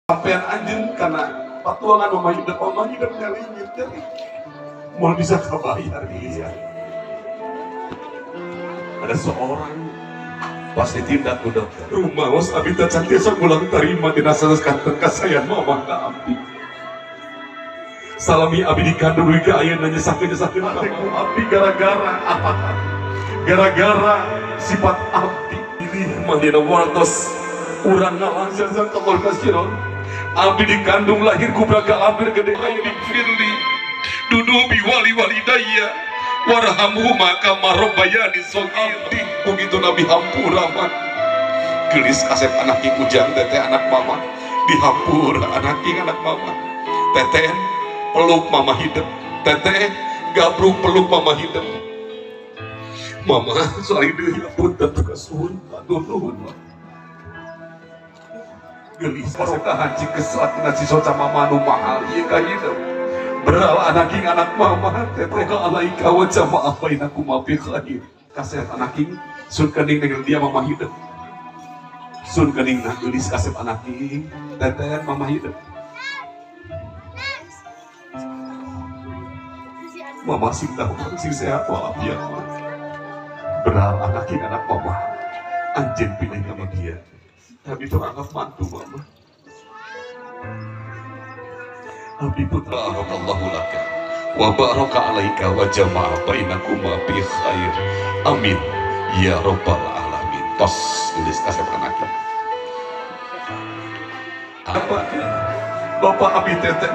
Sampean anjeun karena patuangan mama hidup, mama hidup nyalingit jadi mau bisa kebayar. Iya, ada seorang pasti tindak ku dokter. Rumaos abi teh can tiasa ngulang tarima dina sanes kanten kasayan mama ka abdi. Salami abi dikandung ka ayeuna nyesakeun nyesakeun hate ku abdi gara-gara apa? Gara-gara sifat abdi. Pilih mah dina wartos urang ngalasan jazakallahu kasiron. Abdi dikandung lahir kubraga abdi gede aya di firli. Dunubi wali walidayya warhamhuma kama rabbayani shaghira. Begitu Nabi hampura mah. Gelis kasep anak king ujang, teteh anak mama dihampura anak king anak mama. Teteh peluk mama hidup, teteh gabruk peluk mama hidup. Mama soal deui punten kasuhun nuhun. Gelis kasep tahan cik keselat dina si soca mama nu mahal ieu ka hidup. Beral anak king anak mama teteh ka alaika wa jama'a bainakuma fi khair. Kasep anak king sun kening dengan dia mama hidup. Sun kening nah gelis kasep anak king teteh mama hidup. Mama sing tahu sing sehat walafiat. Beral anak king anak mama anjeun pilih sama dia. Tapi itu anggap mantu mama. Abdi putra barakallahu laka wa baraka alaika wa jama'a bainakuma bi khair. Amin ya rabbal alamin. Tos gelis kasep anak. Apa Bapak abi teteh.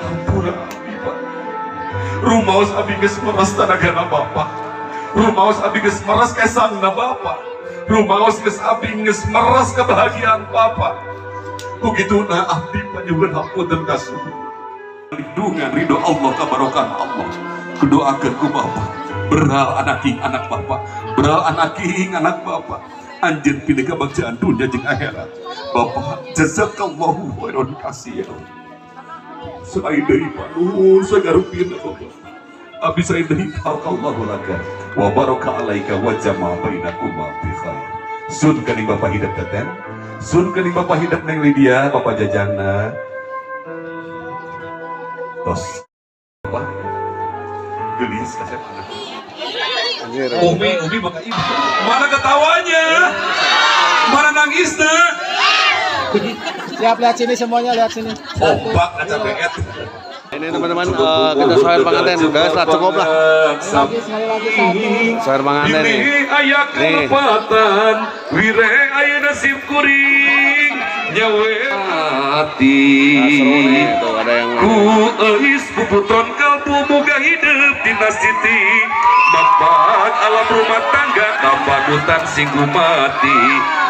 Hampura abi Pak. Rumaos abi geus meres tanagana Bapak. Rumaos abi geus meres kesangna Bapak. Rumaos geus abi geus meres kebahagiaan Bapak. Begitu na abdi panyuhun hapunten kasuhun. Lindungan ridho Allah kabarokan Allah. Kudoakeun ku Bapak. Beral anak king anak Bapak. Beral anak king anak Bapak. Anjeun pilih kebagjaan dunia jeung akhirat. Bapak jazakallahu khairan katsiran. Sae deui Pak nuhun sagarupina Bapak. Abi sae deui barakallahu laka wa baraka alaika wa jama'a bainakuma bi khair. Sun kening Bapak hidup teten. Sun kening Bapak hidup Neng Lydia, Bapak Jajangna. Tos. Bapak gelis kasep anak. Umi, Umi bakal ibu. Mana ketawanya? Mana nangisnya? Siap, lihat sini semuanya, lihat sini. Ombak aja beet. Ini teman-teman, kita soal pengantin, udah lah cukup lah. Sekali lagi satu. Soal pengantin nih. Aya kelepatan, wire aya nasib kuring, nyawe hati. Nah, seru nih, tuh ada yang ku eis puputon kalbu muga hidup dina siti. Bapak alam rumah tangga kapanutan sing mati.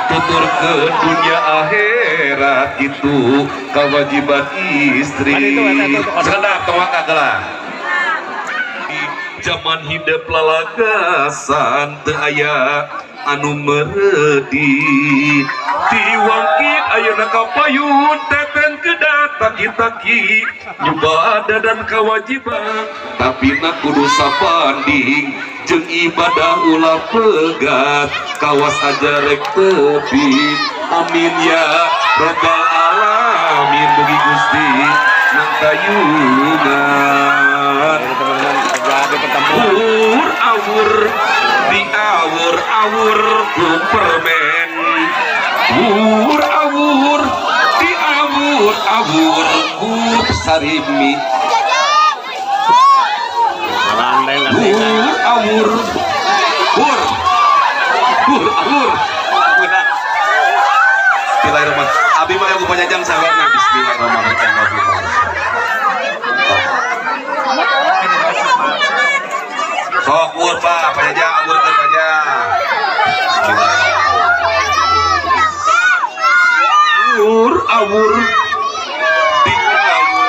Tutur ke dunia akhirat itu kewajiban istri. Sekedap tawak kagak. Zaman hidup lalagasan teu aya anu meredi. Tiwangki ayeuna kapayun teten kedah taki-taki nyubada dan kewajiban tapi na kudu sapanding jeung ibadah ulah pegat kawas aja rek tepi. Amin ya robbal alamin. Mugi Gusti nangkayungan. Awur awur di awur awur ku permen. Awur awur di awur awur ku sarimi. Awur awur wur wur awur. Bismillahirrahmanirrahim. Abi mah yang panyajang sawerna. Bismillahirrahmanirrahim. Sok wur Pak, panyajang awur keur panyajang. Awur awur di awur awur.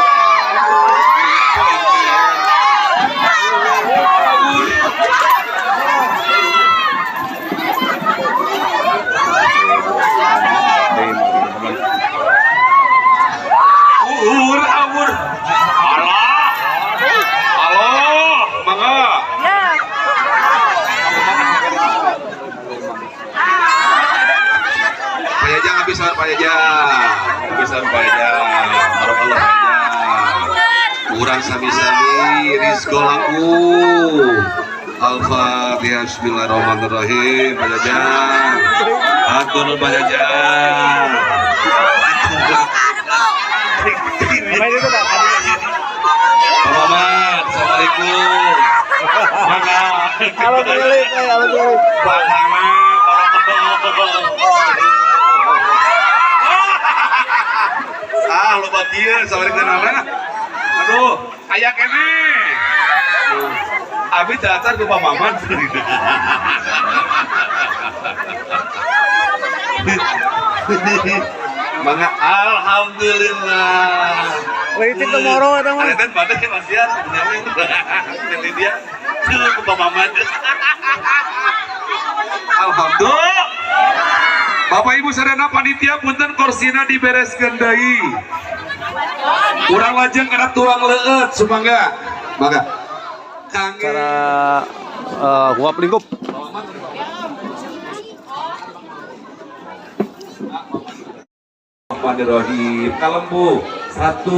Awur awur. Allah. Allah, mangga. Panyajang habis sahur panyajang. Jajang. Bisa Pak Jajang. Barakallah Pak Jajang. Urang sami-sami rizko laku. Al-Fatihah. Bismillahirrahmanirrahim. Pak Jajang. Atur nuhun Pak Jajang. Pak Mamat, assalamualaikum. Mangga. Halo Philip, halo Philip. Pak Mamat, ah, loba kieu assalamualaikum namanya. Aduh, aya keneh. Abi datar ku Pak Mamat. Mangga, alhamdulillah. Waiting tomorrow eta mah. Ada pada masian ini dia. Tuh ku Pak Mamat. Alhamdulillah. Bapak Ibu sadayana panitia punten korsina dibereskeun deui. Urang lajeng kana tuang leueut sumangga. Mangga. Kangge Cara huap lingkup. Bismillahirrahmanirrahim. Kalembu. 1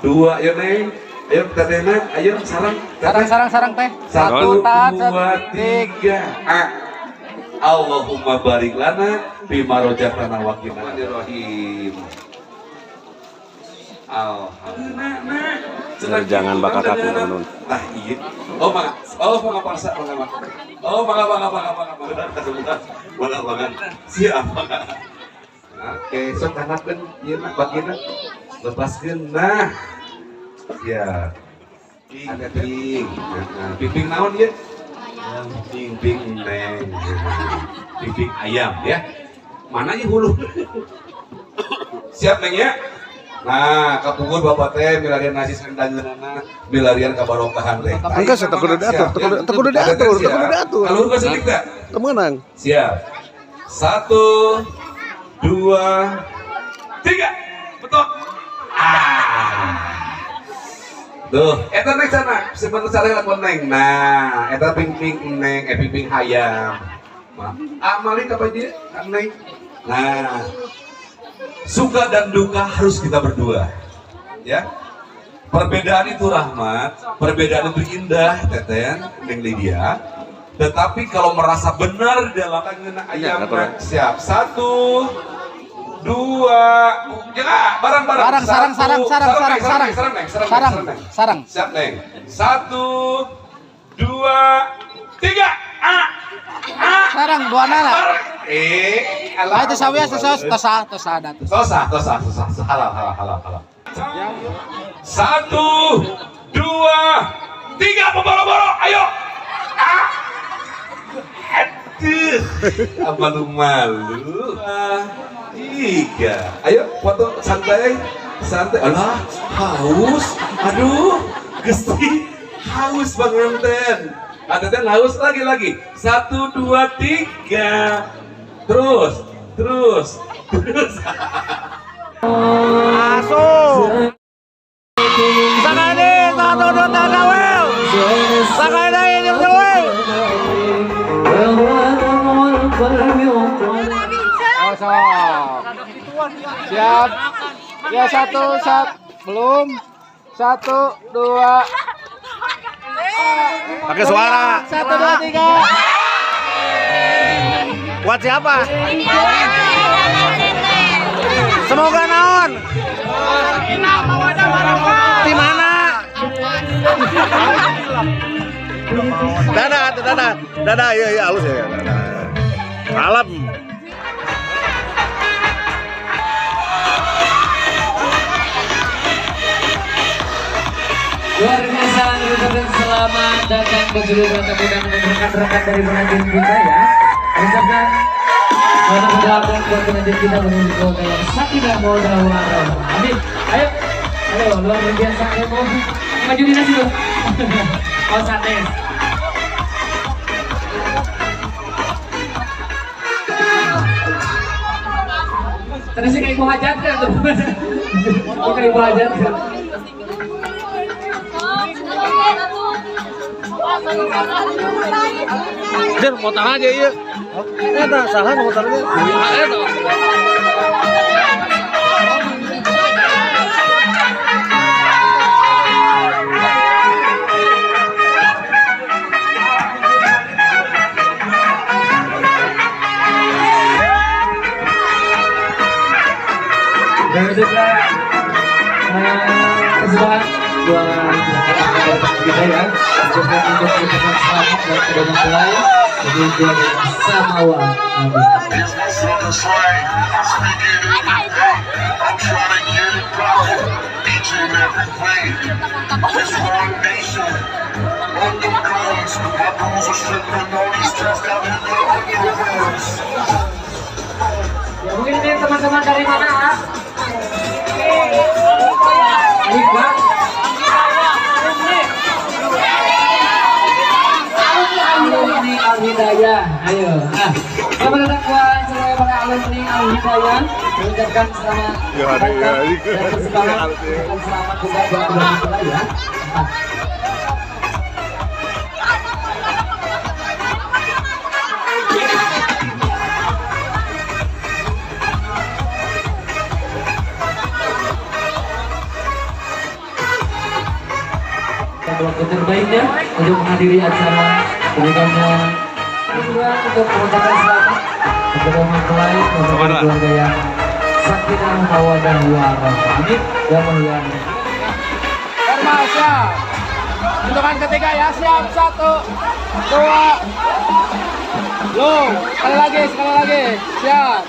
2 ayo Neng. Ayo tetehna, ayo sarang. Sarang sarang sarang teh. 1 tat, 2 3. A. Allahumma barik lana bima rojaktana wa qina Bismillahirrahmanirrahim. Alhamdulillah. Jangan bakal kaku nun. Tah ieu. Oh mangga. Oh mangga paksa mangga mangga. Oh mangga mangga mangga mangga mangga. Mangga mangga. Siap mangga. Oke, sok kanakeun ieu mah bagina. Lepaskeun nah. Siap. Ada ping. Nah, piping naon ieu? Ping-ping neng. Piping ayam ya. Mana ieu hulu? Siap neng ya? Nah, kapungkur bapak teh milarian nasi sandanjeunana, milarian kabarokahan teh. Engke teu kudu diatur, teu kudu diatur, teu kudu diatur. Kaluhur geus leutik teh? Teu meunang. Siap. 1 2 3. Betul. Ah. Tuh, eta neng sana, simpen sare lakon neng. Nah, eta ping-ping neng, ping-ping hayam. Amali apa dia? Neng. Nah, suka dan duka harus kita berdua. Ya. Perbedaan itu rahmat, perbedaan itu indah, Teten, Neng Lydia. Tetapi kalau merasa benar dalam ngena ayam, siap. 1 2, ya barang-barang. Sarang sarang sarang sarang sarang sarang sarang sarang. Siap Neng. 1 2 3. A. Sarang dua nala. Alah. Itu sawias tosa tosa tosa ada tuh. Tosa tosa tosa halal halal halal halal. 1 2 3 pemboro-boro, ayo. Ah. Aduh, apa lu malu? 3. Ayo foto santai, santai. Alah, haus. Aduh, Gusti, haus banganten. Ada teh haus lagi. 1 2 3. Terus, terus, terus. Masuk. Sakane satu dua tiga wel. Sakane ini wel. Siap. Ya 1 1 belum. 1 2. Pakai suara. 1 2 3. Buat siapa? Semoga naon. Di mana? Dadah, dadah, dadah, iya iya halus ya. Dadah. Alam. Luar biasa, ucapkan selamat datang ke seluruh tamu dan rekan-rekan dari pengantin kita ya. Ucapkan selamat datang buat pengantin kita menuju keluarga yang sakinah mawaddah warahmah. Amin. Ayo, ayo luar biasa, ayo mau maju dinas dulu. Oh santai. Tadi sih kayak ibu hajat kan tuh. Oh kayak ibu hajat kan. Jer, potong aja iya. Eta salah motornya. Eta. Dan juga persembahan buat kita ya. Juga untuk mengucapkan selamat dan kedua mempelai jadi keluarga Samawa. Amin. Ya, mungkin ini teman-teman dari mana? Alumni Al-Hidayah. Ayo. Nah, selamat datang buat semuanya para alumni Al-Hidayah. Mengucapkan selamat datang dan persembahan, mengucapkan selamat juga buat kedua ya. Waktu terbaiknya untuk menghadiri acara pernikahannya juga untuk mengucapkan selamat kepada mempelai kepada keluarga yang sakinah mawaddah warahmah. Amin ya Allah. Formal siap. Hitungan ketiga ya, siap 1 2. Loh, sekali lagi, siap.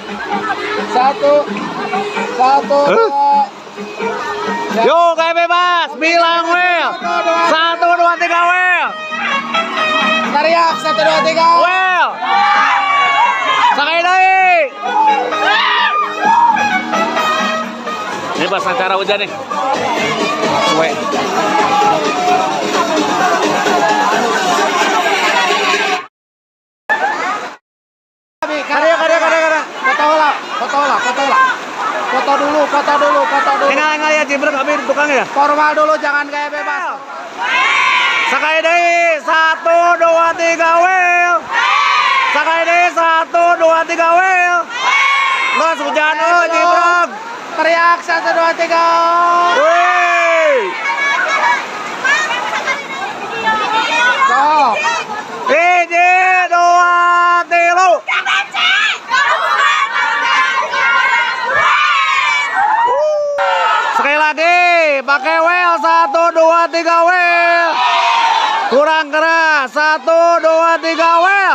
1 1 2. Yo, kayak bebas, bilang well. 1 2 3 well. Teriak 1 2 3. Well. Sekali lagi. Ini pas acara hujan nih. Suwe. Karya. Foto lah. Foto dulu. Enggak ya, cibrek habis tukang ya. Formal dulu, jangan kayak bebas. Sekali deui, 1 2 3 well. Sekali deui, 1 2 3 well. Nggak hujan euy, cibrek. Teriak 1 2 3. Wey. Stop. 1 2 3. Sekali lagi, pakai well 1 2 3 well. Kurang keras, 1 2 3 well.